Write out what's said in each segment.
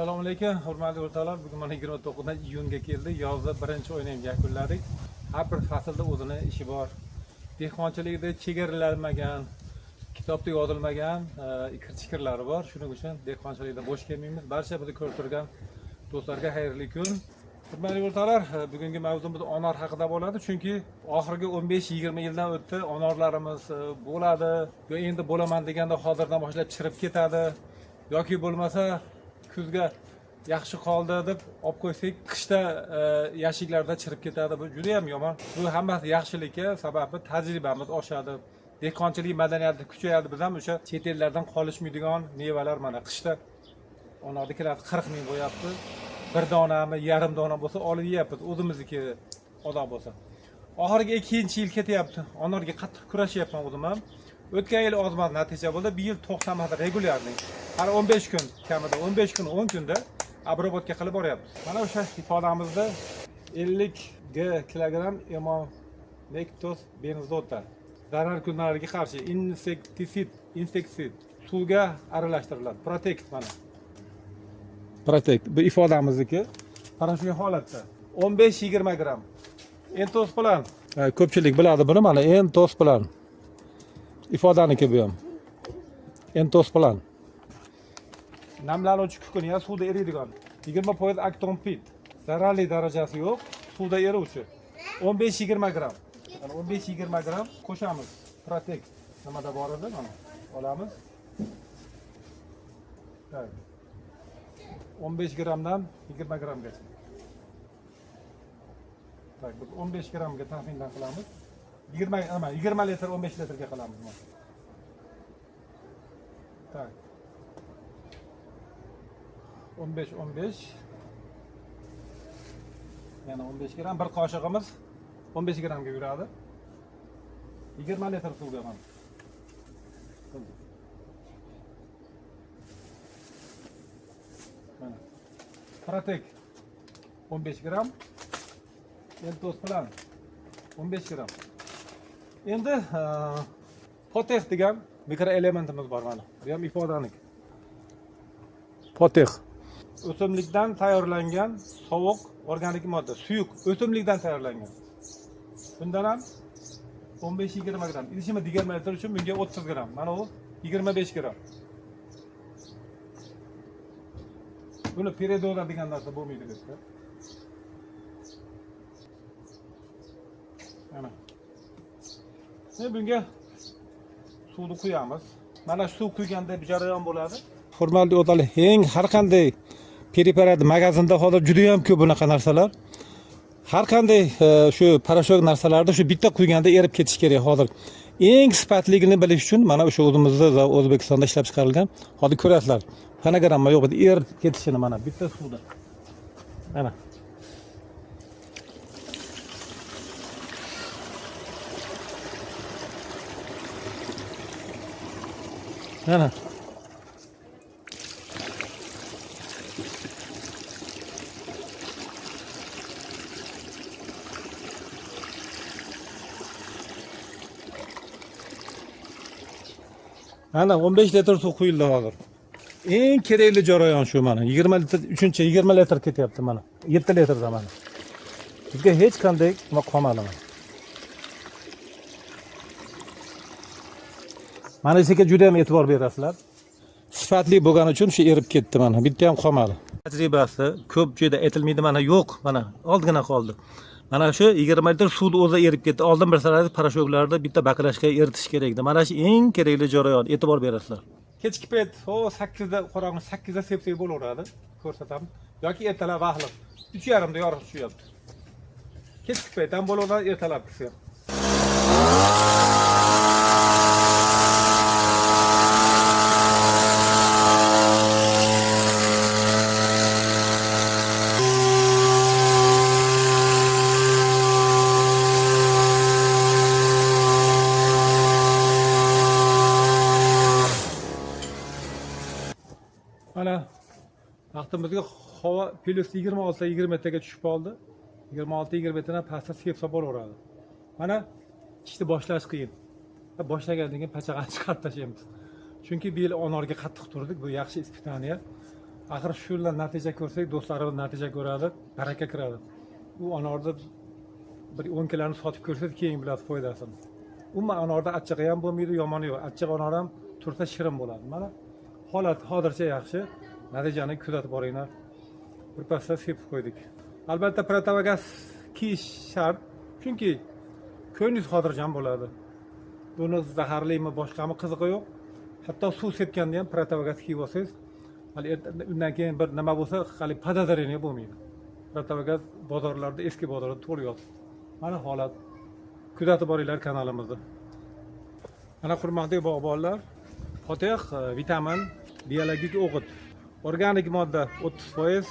Assalomu alaykum, hurmatli o'rtoqlar. Bugun mana 29 iyunga keldik. Yozda birinchi oyni ham yakunladik. Har bir faslda o'zini ishi bor. Dehqonchilikda chegaralanmagan, kitobda yozilmagan ikir-chikirlari bor. Shuning uchun dehqonchilikda bo'sh kelmaymiz. Barcha bizni ko'rib turgan do'stlarga xayrli kun. Hurmatli o'rtoqlar, bugungi mavzumiz onor haqida bo'ladi, chunki oxirgi 15-20 yildan o'tdi, onorlarimiz bo'ladi, yo endi bo'laman deganda hozirdan boshlab chirib ketadi, yoki bo'lmasa kuzga yaxshi qoldi deb olib qo'ysak, qishda yashiklarda chirib ketadi. Bu juda ham yomon. Bu hammasi yaxshilikka, sababi tajribamiz oshadi. Dehqonchilik madaniyati kuchayadi. Biz ham o'sha chet ellardan qolishmaydigan mevalar mana qishda onorni kilosi 40 ming bo'lyapti. Bir donami, yarim dona bo'lsa olib yeyapmiz, o'zimizniki odoq bo'lsa. Oxirgi ikkinchi yil ketyapti. Onorga qattiq kurashyapman o'zim ham. O'tgan yil ozmaz natija bo'ldi. Bu yil to'xtamadi, regulярный. Har 15 kun kamida 15 kun 10 kunda обработка qilib boryapmiz. Mana o'sha ifodamizda 50 g kilogramm emomektos benzota zararkunlarga qarshi insektisid suvga aralashtiriladi. Protect mana. Protect bu ifodamizniki. Parashli holatda 15-20 gramm. Entos bilan ko'pchilik biladi buni, mana entos bilan. Ifodaniki bu ham. Entos bilan. Namlanuvchi kukun, ya suvda eriydigan. 20% aktompit. Zararli darajasi yo'q, suvda eruvchi. 15-20 gramm. Mana 15-20 gramm qo'shamiz. Protect nimada bor edi, mana olamiz. Tak. 15 grammdan 20 grammgacha. Tak, biz 15 grammga taxminan qilamiz. 20 nima, 20 litr 15 litrga qilamiz mana. Tak. 15 15 yana 15 gramm, bir qoshig'imiz 15 grammga yuradi. 20 litr suvga mana. Qildik. Mana. Protek 15 gramm. Entos bilan 15 gramm. Endi potex degan mikroelementimiz bor mana. Bu ham ifodaniki. Potex. O'simlikdan tayyorlangan sovuq organik modda, suyuq o'simlikdan tayyorlangan. Bundan ham 15-20 gramm. Idishimi 20 litr uchun bunga 30 gramm. Mana u 25 gramm. Buni peredoza degan narsa bo'lmaydi bu yerda. Mana. Endi bunga suvni quyamiz. Mana suv quyganda bir jarayon bo'ladi. Hurmatli o'rtoqlar, eng har qanday preparat magazinda hozir juda ham ko'p bunaqa narsalar. Har qanday shu parashok narsalarni shu bitta quyganda erib ketishi kerak hozir. Eng sifatligini bilish uchun mana o'sha o'zimizda O'zbekistonda ishlab chiqarilgan. Hozir ko'rasizlar. Fonogramma yo'q, erib ketishini mana bitta suvda. Mana. Mana. Mana 15 litr suv quyildi hozir. Eng kerakli jarayon shu mana. 20 litr, 3-chi 20 litr ketyapti mana. 7 litrda mana. Bizga hech qanday nima qolmadi mana. Mana sekin juda ham e'tibor berasizlar. Sifatli bo'lgani uchun shu erib ketdi mana. Bitta ham qolmadi. Tajribasi ko'p joyda aytilmaydi mana, yo'q mana ozgina qoldi. Mana shu 20 litr suvni o'zi erib ketdi. Oldin bilsangiz parashoklarni bitta baklashga eritish kerak edi. Mana shu eng kerakli jarayon, e'tibor berasizlar. Kechki payt o 8da qorong'i 8da sepsak bo'laveradi. Ko'rsatamiz. Yoki ertalab vaqtli 3:30da yorug' tushyapti. Kechki payt ham bo'laveradi, ertalabkisi ham. Mana vaqtimizga havo plyus 26-27 ga tushib qoldi. 26-27 dan pastda sepsa bo'laveradi. Mana ishni boshlash qiyin. Boshlagandan keyin pachag'ani chiqarib tashlaymiz. Chunki bu yil onorga qattiq turdik. Bu yaxshi испытание. Axir shu bilan natija ko'rsak, do'stlarimiz natija ko'radi, baraka kiradi. U anorni bir 10 kiloni sotib ko'rsangiz, keyin bilasiz foydasini. Umuman anorda achchig'i ham bo'lmaydi, yomoni yo'q. Achchiq anor ham tursa shirin bo'ladi. Mana holat hozircha yaxshi. Natijani kuzatib boringlar. Birpasda sepib qo'ydik. Albatta противогаз kiyish shart, chunki ko'nglingiz xotirjam bo'ladi. Buni zaharlimi, boshqami, qizig'i yo'q. Hatto suv sepganda ham противогаз kiyib olsangiz, hali undan keyin bir nima bo'lsa, hali подозрение bo'lmaydi. Противогаз bozorlarda, eski bozorda to'lib yotibdi. Mana holat. Kuzatib boringlar kanalimizni. Mana, hurmatli bog'bonlar, Fotih vitamin biologik o'g'it. Organik modda 30%,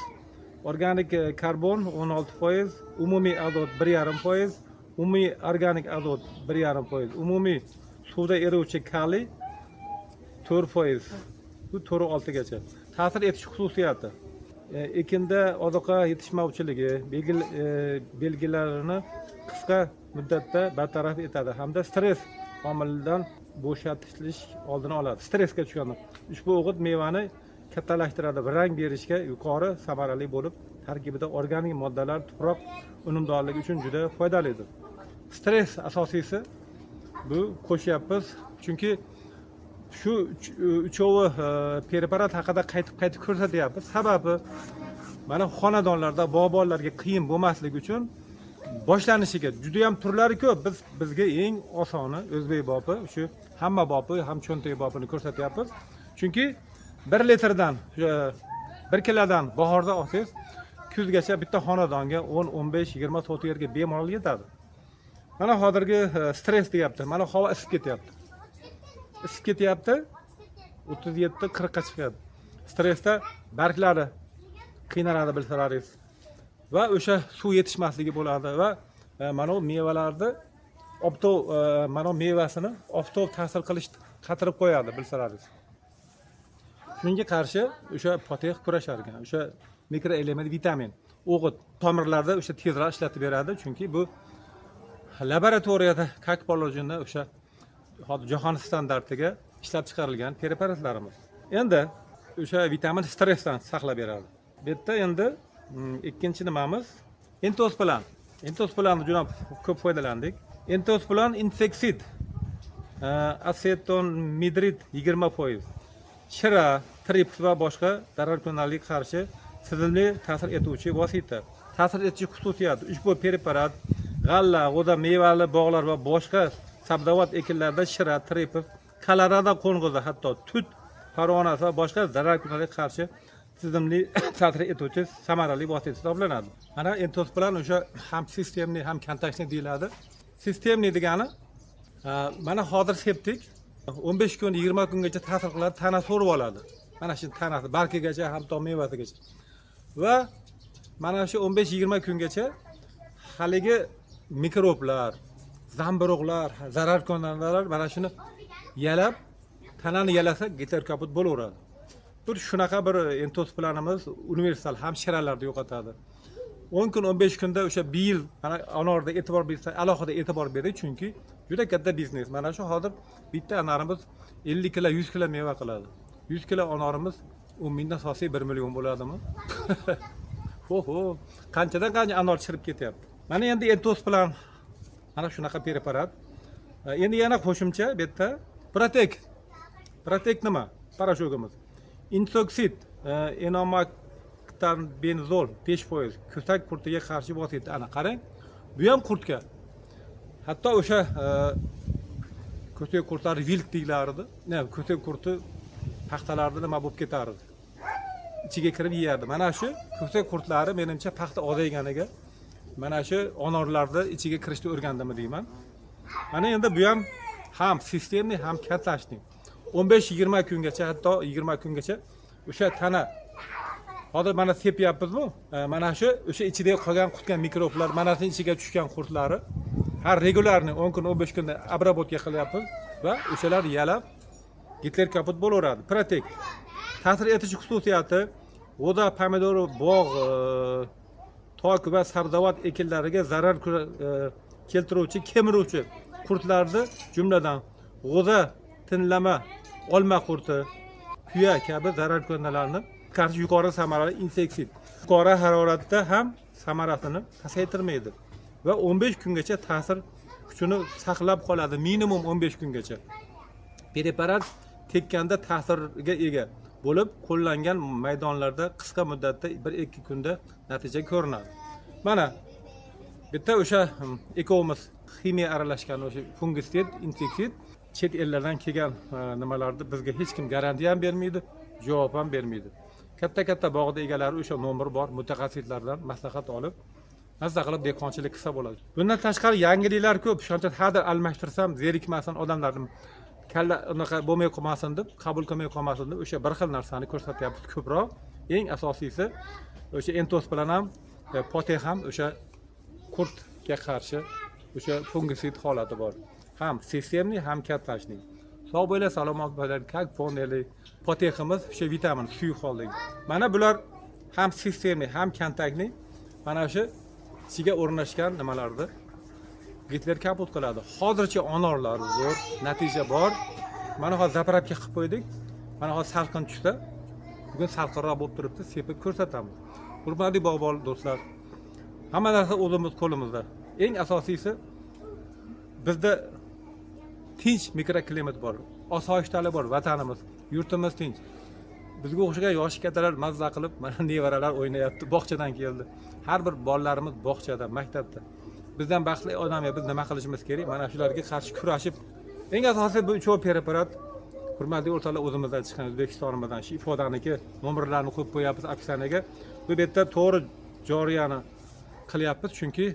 organik karbon 16%, umumiy azot 1,5%, umumiy organik azot 1,5%, umumiy suvda eruvchi kaliy 4%. Bu 4,6gacha. Ta'sir etish xususiyati. Ekinda ozuqa yetishmovchiligi belgilarini qisqa muddatda bartaraf etadi hamda stress omilidan bo'shatilish oldini oladi. Stressga tushganda ushbu o'g'it mevani kattalashtiradi va rang berishga yuqori samarali bo'lib, tarkibida organik moddalar tuproq unumdorligi uchun juda foydalidir. Stress asosiysi bu qo'shyapmiz, chunki shu uchovi preparat haqida qaytib qaytib ko'rsatyapmiz. Sababi mana xonadonlarda bog'bonlarga qiyin bo'lmasligi uchun boshlanishiga juda ham turlari ko'p. Bizga eng osoni o'zbek bopi, shu hamma bopi, ham cho'ntak bopini ko'rsatyapmiz. Chunki 1 litrdan, o'sha 1 kilodan bahorda olsangiz, kuzgacha bitta xonadonga 10, 15, 20 sotix yerga bemalol yetadi. Mana hozirgi stress deyapti. Mana havo isib ketyapti. Isib ketyapti. 37, 40 ga chiqyapti. Stressda barglari qiynaladi, bilsalaringiz. Va o'sha suv yetishmasligi bo'ladi va mana bu mevalarni oftob, mana bu mevasini oftob ta'sir qilish qatirib qo'yadi, bilsalaringiz. Shunga qarshi o'sha Fotih kurashar ekan. O'sha mikroelement vitamin o'g'it tomirlarda o'sha tezroq ishlatib beradi, chunki bu laboratoriyada, как положено, o'sha hozir jahon standartiga ishlab chiqarilgan preparatlarimiz. Endi o'sha vitamin stressdan saqlab beradi. Bu yerda endi ikkinchi nimamiz Entos bilan. Entos bilan juda ko'p foydalandik. Entos bilan inseksid, asetonimidrid 20%, shira, trips va boshqa zararkunandalarga qarshi tizimli ta'sir etuvchi vosita. Ta'sir etish xususiyati: ushbu preparat g'alla, g'o'za, mevali bog'lar va boshqa sabzavot ekinlarida shira, trips, kolorado qo'ng'izi, hatto tut parvonasi va boshqa zararkunandalarga qarshi tizimli ta'sir etuvchi samarali vosita hisoblanadi. Mana Entos bilan o'sha ham системный, ham контактный deyiladi. Системный degani mana hozir sepdik, 15 kun, 20 kungacha ta'sir qiladi, tana so'rib oladi. Mana shu tanasi bargigacha, hatto mevasigacha. Va mana shu 15-20 kungacha haligi mikroblar, zamburug'lar, zararkunandalar mana shuni yalab, tanani yalasa, Gitler kaput bo'laveradi. Bir shunaqa bir Entos planimiz universal, ham shiralarni yo'qotadi. 10 kun, 15 kunda o'sha bir yil. Mana anorda e'tibor bersa, alohida e'tibor bering, chunki juda katta biznes. Mana shu hozir bitta anorimiz 50 kilo, 100 kilo meva qiladi. 100 kilo anorimiz 10 mingdan sotsak, 1 million bo'ladimi? Ho ho, qanchadan qancha anor chirib ketyapti. Mana endi Entos bilan mana shunaqa preparat. Endi yana qo'shimcha bu yerda Protek. Protek nima? Порошок imiz. Inseksid, enomaktanbenzol 5%, ko'sak qurtiga qarshi vosita. Ana qarang, bu ham qurtga. Hatto o'sha ko'sak qurtlari, wilt deyilardi. Ne, ko'sak qurti paxtalarda nima bo'lib ketardi. Ichiga kirib yeyardi. Mana shu ko'sak qurtlari, menimcha, paxta ozayganiga mana shu anorlarni ichiga kirishni o'rgandimi deyman. Mana endi bu ham системный, ham контактный. 15-20 kungacha, hatto 20 kungacha o'sha tana, hozir mana sepyapmizmi? Mana shu o'sha ichida qolgan qutgan mikroblar, mana shuni ichiga tushgan qurtlari har регулярный 10 kun, 15 kunda обработка qilyapmiz va o'shalar yalab, Gitler kaput bo'laveradi. Protek. Ta'sir etish xususiyati: g'o'za, pomidor, bog', tok va sabzavot ekinlariga zarar keltiruvchi kemiruvchi qurtlarni, jumladan g'o'za tinlama, olma qurti, kuya kabi zararkunandalarni Qarshi yuqori samarali inseksid. Yuqori haroratda ham samarasini pasaytirmaydi va 15 kungacha ta'sir kuchini saqlab qoladi, minimum 15 kungacha. Preparat tekkanda ta'sirga ega bo'lib, qo'llangan maydonlarda qisqa muddatda, 1-2 kunda natija ko'rinadi. Mana bitta o'sha ekovimiz ximiya aralashgan o'sha fungitsid, inseksid chet ellardan kelgan nimalarni bizga hech kim garantiya ham bermaydi, javob ham bermaydi. Katta katta bog'da egalari o'sha nomer bor, mutaxassislardan maslahat olib, mazza qilib dehqonchilik qilsa bo'ladi. Bundan tashqari yangiliklar ko'p. Shuning uchun hadeb almashtirsam zerikmasin odamlarni, kalla unaqa bo'lmay qolmasin deb, qabul qilmay qolmasin deb o'sha bir xil narsani ko'rsatyapmiz ko'proq. Eng asosiysi o'sha Entos bilan ham Pote ham o'sha qurtga qarshi o'sha fungisid holati bor. Ham системный, ham контактный. Sog' bo'linglar, salomat bo'linglar. Как поняли, Poteximiz o'sha vitamin suyuq holdagi. Mana bular ham системный, ham контактный, mana shu ichiga o'rnashgan nimalarni Gitler kaput qiladi. Hozircha onorlar zo'r, natija bor. Mana hozir заправка qilib qo'ydik. Mana hozir salqin tushsa, bugun salqinroq bo'lib turibdi, sepib ko'rsatamiz. Hurmatli bog'bon do'stlar, hamma narsa o'zimiz qo'limizda. Eng asosiysi, bizda tinch mikroklimat bor, osoyishtalik bor, vatanimiz, yurtimiz tinch. Bizga o'xshagan yoshi kattalar mazza qilib, mana nevaralar o'ynayapti, bog'chadan keldi. Har bir bolalarimiz bog'chada, maktabda. Bizdan baxtli odam yo'q. Biz nima qilishimiz kerak? Mana shularga qarshi kurashib, eng asosiysi bu uchov preparat, hurmatli o'rtoqlar, o'zimizdan chiqqan, O'zbekistonimizdan, shu ifodaniki nomerlarini qo'yib qo'yapmiz описание ga. Bu yerda to'g'ri joriyani qilyapmiz, chunki